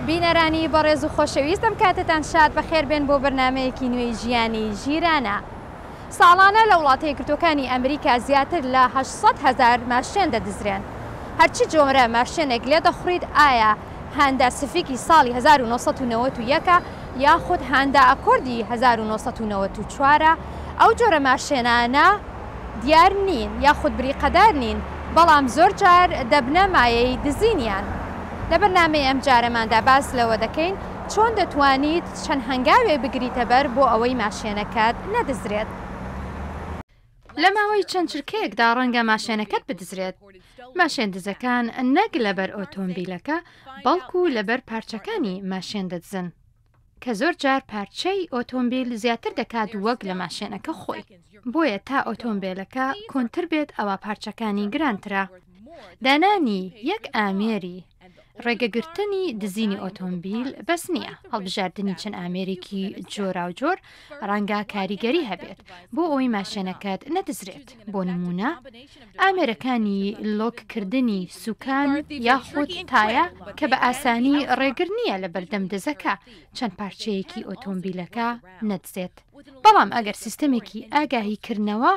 بینەرانی بەڕێز و خۆشەویست ئەم کاتەتان شاد بەخێر بێن بۆ بەرنامەیەکی نوێی ژیانی ژیرانە. ساڵانە لە وڵاتە یەکگرتووەکانی ئەمریکا زیاتر لە 800 هەزار ماشێن دەدزرێن. هەرچی جۆرە ماشێنێک لێ دەخوڕیت ئایا هاندا سڤیکی ساڵی 1991 ە یاخود هاندا ئەکۆردی 1994 ە ئەو جۆرە ماشێنانە دیار نین یاخود بریقەدار نین بەڵام زۆر جار دەبنە مایەی دزینیان. لە بەرنامەی ئەمجارەماندا باس لەوە دەکەین چۆن دەتوانیت چەند هەنگاوێک بگریتە بەر بۆ ئەوەی ماشێنەکەت نەدزرێت. لە ماوەی چەند چرکەیەکدا ڕەنگە ماشێنەکەت بدزرێت. ماشێن دزەکان نەک لەبەر ئۆتۆمبیلەکە بەڵکو لەبەر پارچەکانی ماشێن دەدزن. کە زۆر جار پارچەی ئۆتۆمبیل زیاتر دەکات وەک لە ماشێنەکە خۆی. بۆیە تا ئۆتۆمبێلەکە کۆنتر بێت ئەوا پارچەکانی گرانترە. دانانی یەک ئامێری ڕێگەگرتنی دزینی ئۆتۆمبیل بەس نییە، هەڵبژاردنی چەند ئامێرێکی جۆراوجۆر ڕەنگە کاریگەری هەبێت بۆ ئەوەی ماشێنەکەت نەدزرێت، بۆ نموونە ئامێرەکانی لۆککردنی سوکان یاخود تایە کە بە ئاسانی ڕێگر نییە لەبەردەم دزەکە چەند پارچەیەکی ئۆتۆمبیلەکە نەدزێت، بەڵام ئەگەر سیستەمێکی ئاگاهیکردنەوە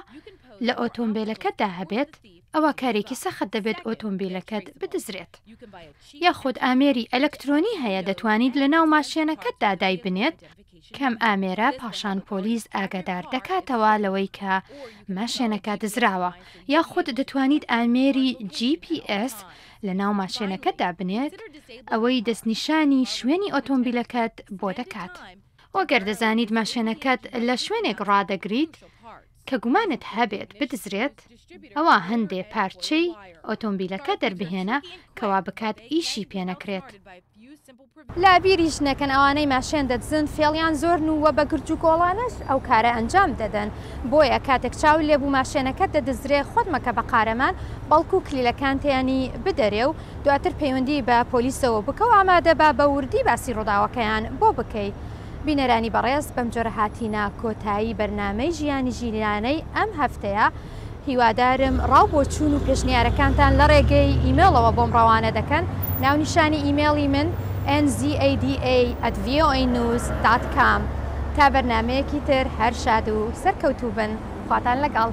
لە ئۆتۆمبیلەکەتدا هەبێت ئەوا کارێکی سەخت دەبێت ئۆتۆمبیلەکەت بدزرێت. یاخود ئامێری ئەلکترۆنی هەیە دەتوانیت لەناو ماشێنەکەتدا دایبنێت کەم ئامێرە پاشان پۆلیس ئاگادار دەکاتەوە لەوەی کە ماشێنەکە دزراوە یاخود دەتوانیت ئامێری GPS لەناو ماشێنەکەتدا بنێت ئەوەی دەستنیشانی شوێنی ئۆتۆمبیلەکەت بۆ دەکات. وە گەر دەزانیت ماشێنەکەت لە شوێنێک ڕادەگریت کە گومانت هەبێت بدزرێت، ئەوا هەندێ پارچەی ئۆتۆمبیلەکە دەربهێنە کەوا بکات ئیشی پێنەکرێت. لە بیریش نەکەن ئەوانەی ماشێن دەدزن فێڵیان زۆرن و بە گرجوگۆڵانەش ئەو کارە ئەنجام دەدەن، بۆیە کاتێک چاوت لێبوو ماشێنەکەت دەدزرێ خۆت مەکە بە قارەمان بەڵکو کلیلەکانتیانی بدەرێ و دواتر پەیوەندی بە پۆلیسەوە بکە و ئامادەبە بە وردی باسی ڕووداوەکەیان بۆ بکەی. بینەرانی بەڕێز بەم جۆرە هاتینە کۆتایی بەرنامەی ژیانی ژیرانەی ئەم هەفتەیە، هیوادارم ڕاو بۆچوون و پێشنیارەکانتان لە ڕێگەی ئیمێڵەوە بۆم ڕەوانە دەکەن، ناونیشانی ئیمێڵی من nzada@voanews.com تا بەرنامەیەکی تر هەر شاد و سەرکەوتوو بن خواتان لەگەڵ.